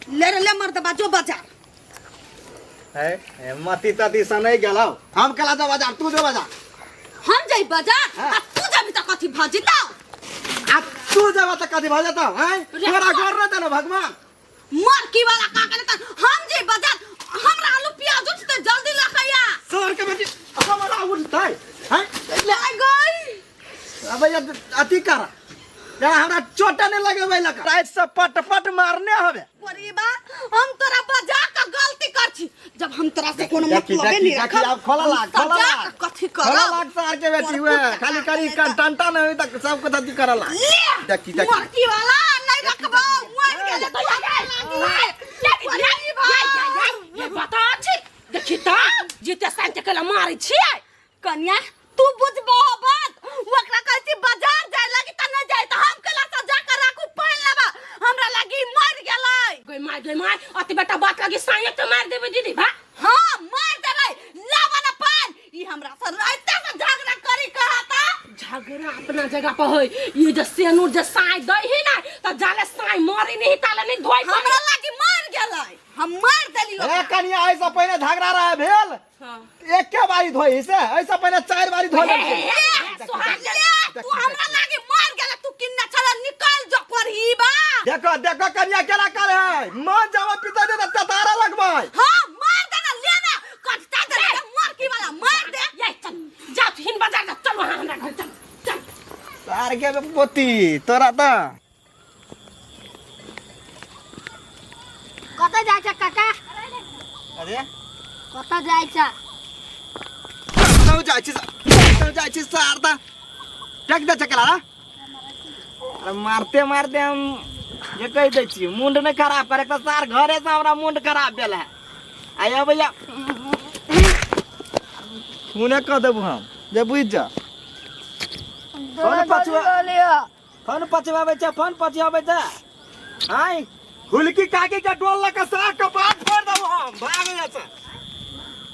ले रे ले मर्दबा जो बाजार। है मती तती से नहीं गेलौ, हम केला जो बाजार, तू जो बाजार। हम जाई बाजार? हाँ। आ तू जाबी त कथी भऽ जेतौ? आ तू जेबा त कथी भऽ जेतौ? हैं, रे तोरा घर रहतौ ने भगवान। मरकी वाला का करे त हम जे बाजार, हमरा आलू प्याज उठते जल्दी लखैया। सर के बेटी हमरा उठतै हैं? ले गई। अब ये अथी कर या हमरा चोट नहीं लगेबै लका, रात से पट पट मारने हवे। परिबा, हम तोरा बजा के गलती कर छी जब हम तोरा से कोनो देखी, मतलब देखी, नहीं देखी, रखब। अब खोला लाग, हम खोला सजा लाग। के कथी खोला करब? लाग सार के बेटी हुए खाली खाली टंटा नहीं तक सब कुछ अथी करला। ले। देखी, देखी। मरकी वाला नहीं रखबो, मर गेले तो ये बता छी, देखी त जीते साइन के केला मारै छियै। कन्या तू बुझबो बात, ओकरा कहै छी बाजार जाय लागी त नहीं जाय त हम केला से जा के राखू पानि लेबा, हमरा लागी मर गेलै। गई माय, गई माय, अति बेटा बात लागी साइन के मार देबै दीदी भा। हां मार देबै, लाबा ना पानि, ई हमरा से राइते से झगड़ा करी कहता। झगड़ा अपना जगह पर होय, ये जे सेनुर जे साई दै ही ना त जाले साई मरी नहीं ताले नहीं धोइ। हमरा लागी मर गेलै, हम मार देली ए ओकरा। कन्या, ऐसा पहले झगड़ा रहा भेल। हाँ। एके बारी धोई से, ऐसा पहले चार बारी धो लेलकै। ले, तू हम ले, तू हमरा लागी मर गेलै, तू किन्ना छला निकल जो करही बा। देखो देखो कन्या केना करे है, मन जावा पिता दे त तारा लगबै। हां मार दे ना, ले ना कटता दे रे, मर की वाला मार दे। ये चल जा तू हिन बाजार जा, चल वहां हमरा घर चल चल। सार के पोती तोरा त कतऽ जाइ छ काका? अरे कतऽ जाइ छ? कतऽ जाइ छी, कतऽ जाइ छी सार त टेक दे चकला रा। अरे मारते मारते हम जे कहि दै छी मुंड नहि खराब करे त सार घरे से हमरा मुंड खराब भेल है। आया भैया खूने कह देबू हम जे बुझि जा। फोन पछुआ फोन पछुआबै छै, फोन पछुआबै छै। आय हुलकी काकी के डोल लऽ के सार कपार फोड़ देबो हम, भाग जा से।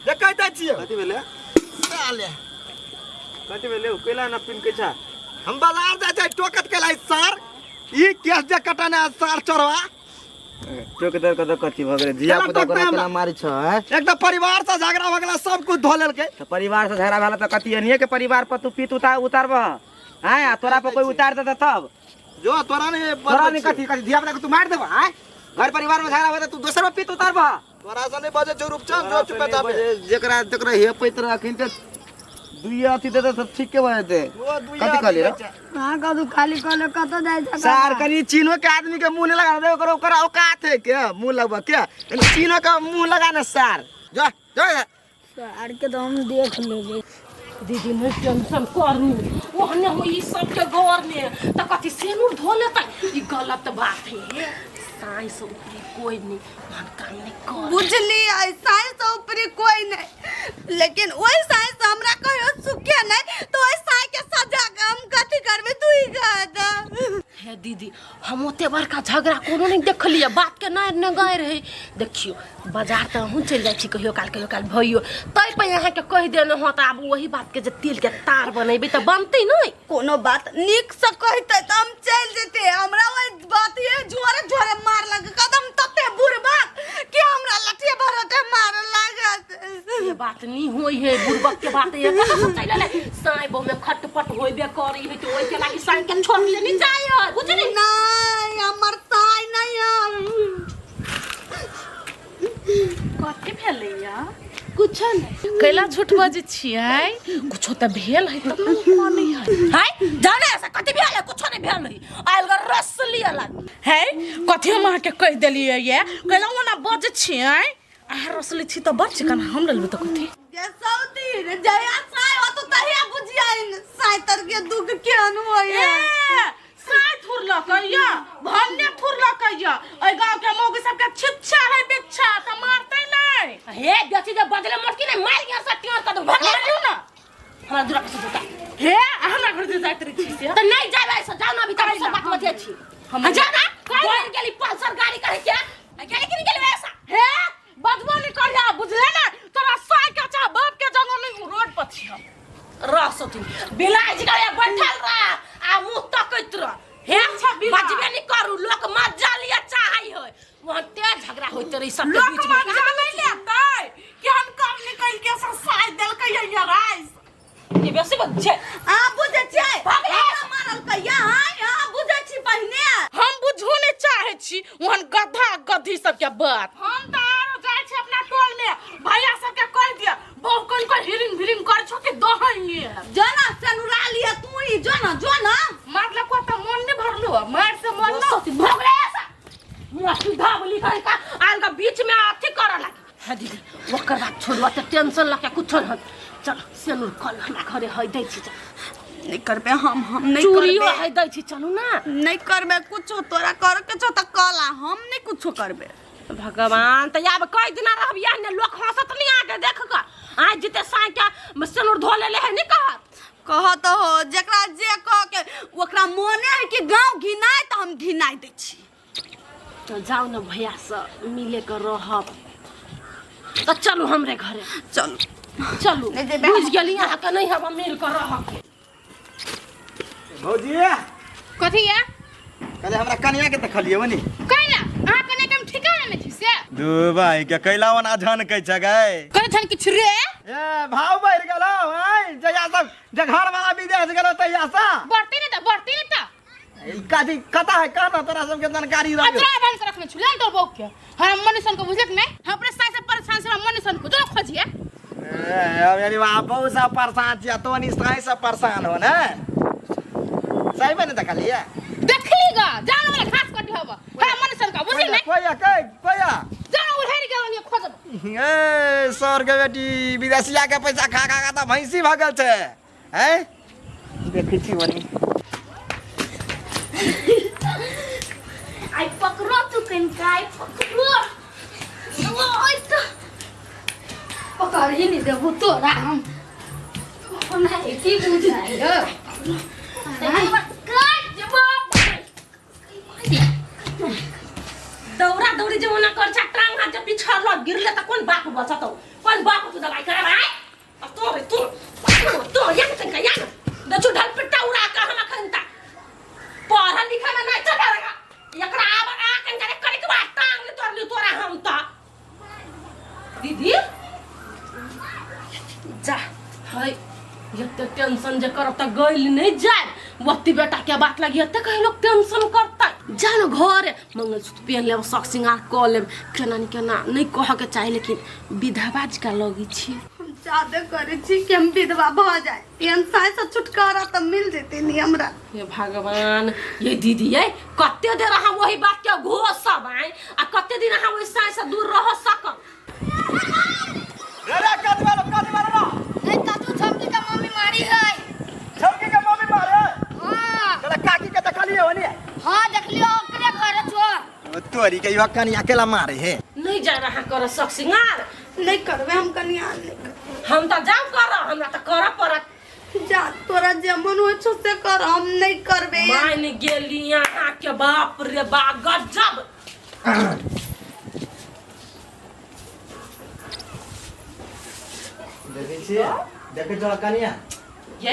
जे कहि दै छियै। कथी भेलै? साले। कथी भेलै? ओ कैला ना पिनकै छ? हम बाजार जाइ छै टोकत के लाई सार। ई केस जे कटने है सार चोरवा। टोक दर कत कथी भऽ गेलै? धिया केना पुता टोकतै कोना हमरा? केना मारै छ, हैं? एक तऽ परिवार से झगड़ा भऽ गेला, सब कुछ धो लेलकै। तऽ परिवार से झगड़ा भेल तऽ कथी एनिये के परिवार पर तू पीत उतार उतारबह? हैं, आ तोरा पर कोई उतार देतै तब? जो तोरा नहीं तोरा नहीं कथी कथी धिया पुता के तू मार देबह? हैं, घर परिवार में झगड़ा होतै तू दोसर पर पीत उतारबह? तोरा से नहीं बजे छौ रूपचंद, जो चुपे चापे। जेकरा तेकरा हेपैत रहखिन तऽ दुइये अथी देतै तऽ ठीके भऽ जेतै। वो दुइये कथी कहलियै रे? कहाँ कतू खाली कहले कतऽ जाइ छ? सार कनी चीनो के आदमी के मुंह नहीं लगा दे, ओकर ओकर औकात है के मुंह लगबा के, कनी चीनो के मुंह लगा ना सार। जा जा सार के तऽ हम देख लेबै। दीदी नहीं टेंशन करू, ओहने हो ई सबके घर में त कथी सेनुर धो लेतै, ई गलत बात है। साई से ऊपरी कोई नहीं, मन काम नहीं कर। बुझली, साई से ऊपरी कोई नहीं, लेकिन ओहि साई से हमरा कहियो सुखे नहीं तो ओहि साई के सजा के हम कथी करबै, तू ही कह दे। हे दीदी, हम ओते बड़का झगड़ा कोनो नहीं देखलियै, बात के नहि ने गाय रहे। देखियो बाजार तऽ अहूँ चलि जाइ छी कहियो काल, कहियो काल भइयो तै पर अहाँके कहि देने हो तऽ आब वही बात के जे तिल के तार बनेबै तऽ बनतै नहि। कोनो बात नीक से कहते तऽ हम चलि जेते, हमरा ओहि बात ये झोरे झोरे मार लग कदम तते बुढ़ बात कि हमरा लठिए भरटे मार लागत। ये बात नहीं होई है, बुढ़बक के बात है, कतऽ से चलि एलै? साँय बहु में खटपट होइबे करी है तऽ ओहि के लागी साँय के छोड़ लेनी जाइ है, बुझली? नहीं हमर साँय नहीं है। कथी भेलैया? कुछो नहीं। कैला झूठ बजै छियै? कुछो तऽ भेल है तब ने कनै है। हाय जाने ऐसा कथी भेल है? कुछो नहीं भेल है, आयल ग रस लिया लाग है कथी हम अहाँके कहि देलियै ये? कैला ओना बजै छियै? अहाँ रस लै छी तऽ बड़ चिकन, हम लेबै तऽ कथी? जे सौतीन जया साय हो तो तहिया बुझियाइन साय तर के दुख केहन होइया। ए साय थुरलक या भन्ने थुरलक या, एहि गांव के मौगी सबके छिच्छा है बिच्छा तऽ मारतै नहि। हे बेची जे बजले मोटकी नहीं मार गया सब ट्योर कर दो भगले मारियौ ना हमरा दूरा पर से जुटा। हे हमरा घर जे जाइत रहै छी से तो नहीं जाबे ऐसा, जाओ ना अभी तक सब बात मत छी। हम जा ना गोर गेली पल्सर गाड़ी कहे के गेली कि नहीं गेली ऐसा। हे बजबो नहीं करिया बुझले ना, तोरा साय के चाह बाप के जगह नहीं रोड पर छी हम। रह सती बिलाई जी के बैठल रह आ मुंह तकैत रह। हे अच्छा, बिला। बजबे नहीं करू, लोक मजा लिया चाहै है वहां तेज रही सबके लोक बीच में मजा नहीं लेतै कि हम कब निकल के ससाई देलकै ये राइस ये बेसी बच्चे अहाँ बुझै छियै हमरा मारल कहिया हाय अहाँ बुझै छी पहिने हम बुझो नहीं चाहे छी ओहन गधा गधी सबके बात हम तऽ आरो जाइ छी अपना टोल में भैया सबके कह दिया बहु कोन को हिरिंग भिरिंग कर छो कि दहंगे जो ना सनुरा लिया तू ही जो ना जो ना मारला को तऽ मन नहीं भरलो मार से मन न भोगले ऐसा मुँह सीधा बोली कहे का आल का बीच में अथी करऽ लागी हाँ दीदी ओकर बात छोड़ू अते टेंशन लके कुछो नहीं चलो सेनुर कल हमरा घरे है दै छी चल नहीं करबे हम नहीं चूड़ियो करबे है दै छी चलू ना नहीं करबे कुछो तोरा कर के छौ त कला हम नहीं कुछो करबे भगवान तऽ आब कई दिना रहबिया ने लोक हंसत नहीं आके देख कऽ आज जिते साँझ के सेनुर धो लेले है नहीं कहत कहत हो जेकरा जे कह के ओकरा मोने है कि गांव घिनाय त हम घिनाय दै छी तो जाओ न भैया से मिले के रहब तऽ चलू हमरे घरे चलू चलू नहि जेबै बुझि गेली अहाँके नहीं हम मिल के रहब भौजी कथी या कहले हमरा कनिया के देखलियै वनी कैला अहाँ कने के हम ठिकाना नहीं छी से दू भाई के कैला वना झन कै छै गै कहै छन किछु रे ए भाव बढ़ि गेलौ आँय जहिया सब जे घर वाला विदेश गेलौ तहिया से बढ़ते नहीं त बढ़ते नहीं त ई काथी कता है कहना तोरा सबके जानकारी रह अतरा बांध के रखने छु तो बौक के हम मनुष्य को बुझलक नहीं हम अपने सास से परेशान से हम मनुष्य को जो खोजिए ए अब यानी बाप बहुत सब परेशान छिया तो नहीं साई सब परेशान हो ने सही में ने देखलिए देखली गा जान वाला घास कटी हब हम मनुष्य को बुझली नहीं कोया कै कोया जान उड़ेर गेल नहीं खोजब ए सर के बेटी विदेशिया के पैसा खा खा खा त भैंसी भगल छै हैं देखै छी बनी आई पकड़ो तू कनिका आई पकड़ो ओए तो पकड़ ही नहीं देबू तोरा हम हमरा की बुझाइ हो काट देबो दौड़ा दौड़ी जे ओना कर छा टांग हाथ जे पिछड़ल गिरले त कोन बाप बचतौ कोन बाप तू दवाई करे भाई अब तो रे तू तू तू या तनका या दछु ढल पिट्टा उड़ा के हम अखन ता पढ़ल लिखल में नहीं चल रहेगा एकरा आब आ कनका रे करे के बाद टांग ले तोड़ ली तोरा हम ता दीदी जा है एते टेंशन जे करब त गइल नहीं जाए वत्ती बेटा के बात लगी एते कहीं लोग टेंशन करता जा न घर मंगलसूत्र पहन लेब शौक श्रृंगार कऽ लेब केना ने केना नहीं कह के चाही लेकिन विधवा जकाँ लगै छी हम चाहबे करै छी कि हम विधवा भऽ जाए एहन साय से छुटकारा तऽ मिल जेतै नी हमरा हे भगवान ये दीदी ये कते देर अहाँ वही बात के घोसब आइ आ कते दिन अहाँ ओहि साय से दूर रह सकब रे रे कथी मारो कथी मारो ना ए कातू छमकी का मम्मी मारी है छौकी के मम्मी मारे हां तोरा काकी के देखलिए होनी हां देखलियो ओकरे घरे छो तोरी के युवा कनिया अकेला मारे हे नहीं जाए अहाँ करऽ शौक श्रृंगार नहीं करबै हम कनिया नहीं करबै। हम तऽ जाउ करऽ हमरा तऽ करऽ पड़त जा तोरा जे मन होइ छौ से कर हम नहीं करबै मान गेली अहाँ के बाप रे बा गजब देखै छियै देखै छौ कनिया ये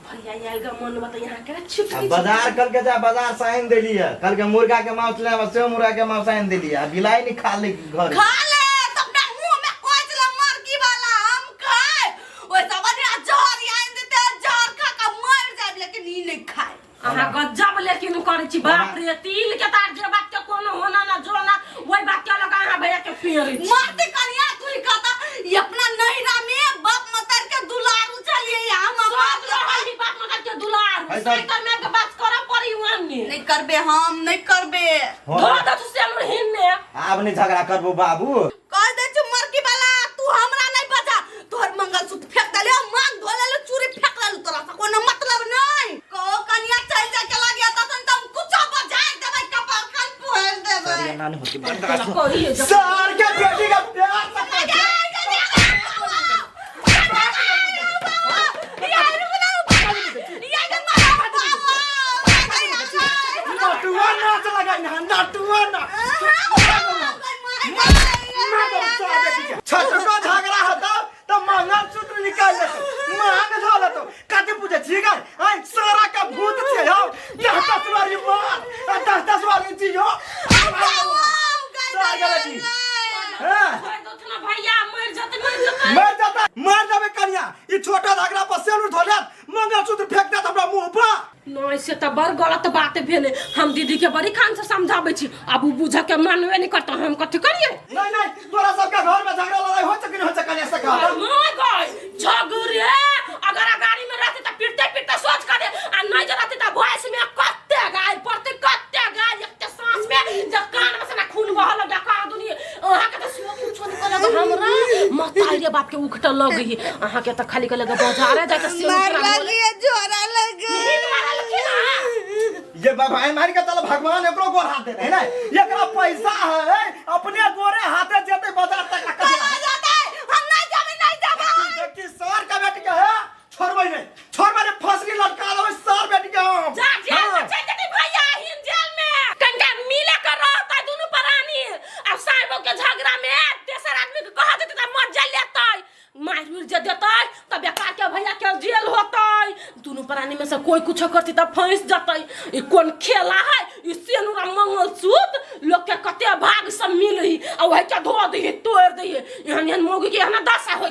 भैया आयल गा मन बता यहाँ के छिट आ बाजार कल के जा बाजार से आनि देलियै कल के मुर्गा के मांस ले आबऽ सेहो मुर्गा के मांस आनि देलियै आ बिलाइ नहि खा ले घर खा ले तो अपना मुंह में कोच ले मर्गी वाला हम खाए ओइ सब बढ़िया जहर आनि देते जहर खा के मर जाए लेकिन ई नहीं खाए अहाँ गजब लेकिन करै छी बाप रे तिल के तार जे बात के कोनो होना ना जो ना ओहि बात के लगा अहाँ भैया के पेड़ै छी मरते कनिया तू ही कहता ये अपना नैरा में बाप मतर के दुलारू चलिए हम सब बाप रहल ही बाप मगर के दुलार है सब। साइकिल में के बात करऽ पड़ी वहने नहीं करबे हम नहीं करबे धो दे तू सेलुर हिन्ने आब नहि झगड़ा करबो बाबू कह दे छु मरकी वाला तू हमरा नहीं बचा तोहर मंगलसूत्र फेंक देले मांग धो लेलु चूड़ी फेंक लेलु तोरा से कोनो मतलब नहीं कहो कनिया चल जा के लागिया तखन त हम कुछो बजा देबै कपार खान पोहल देबै नानी होती बर्दाश्त कहिए जब सर के बेटी का प्यार से नटुआ नाच लगाई ना नटुआ नाच छटको झगड़ा होता तो मंगलसूत्र निकाल लेतो मांग धो लेतो कथी पूछे छी गए आइ सारा का भूत छे हो दस दस वाली मार आ दस दस वाली जी हो सार के बेटी मर जाता मर जाबे कनिया ई छोटा झगड़ा पर सेनुर धो लेत मंगलसूत्र फेंक देत हमरा मुंह पर नहीं से तऽ बड़ गलत बात भेलै हम दीदी के बड़ी खान से समझाबै छी आब उ बुझऽ के मानबे नहीं करता हम कथी करियै नहीं नहीं तोरा सबके घर में झगड़ा लड़ाई हो चुकी हो चुकी से कह my गई झगड़े अगर अगाड़ी में रहते तऽ पिटते पिटते सोच करे आ नहीं जे रहते तऽ भॉइस में कते गाय पड़ते कते गाय एकते सांस में जब कान में से ना खून बहल लगा का दुनी अहाँ के तऽ सुओ कुछो नहीं कहलक हमरा मताई रे बाप के उखटल लगही अहाँ के तऽ खाली कहलक बाजारे जाके सेव मार उखड़ा लगी जोरा लगे ये बाबा मार के चल भगवान एकरो गोर हाथ दे रहे ना एकरा पैसा है अपने गोरे हाथे जेते बाजार तक रखा चला जाता है हम नहीं जाबे नहीं जाबे देखी सर का बेटी के है छोड़बै नहीं छोड़बै नहीं फसली लटका देबै सर बेटी के हम जा जेल में चल जती भैया हिन जेल में कनका मिले कर रहता दुनू प्राणी अब साहब के झगड़ा में तेसर आदमी के कह देते त मर जा लेतै मार उर जे देतै त बेकार के भैया के जेल होतै दुनू प्राणी में से कोई कुछ करती त फंस जतै ई कोन खेला है ई सेनुरा मंगलसूत्र लोग के कते भाग से मिलही आ वही के धो दही तोड़ दही एहन एहन मौगी के एहन दशा होय।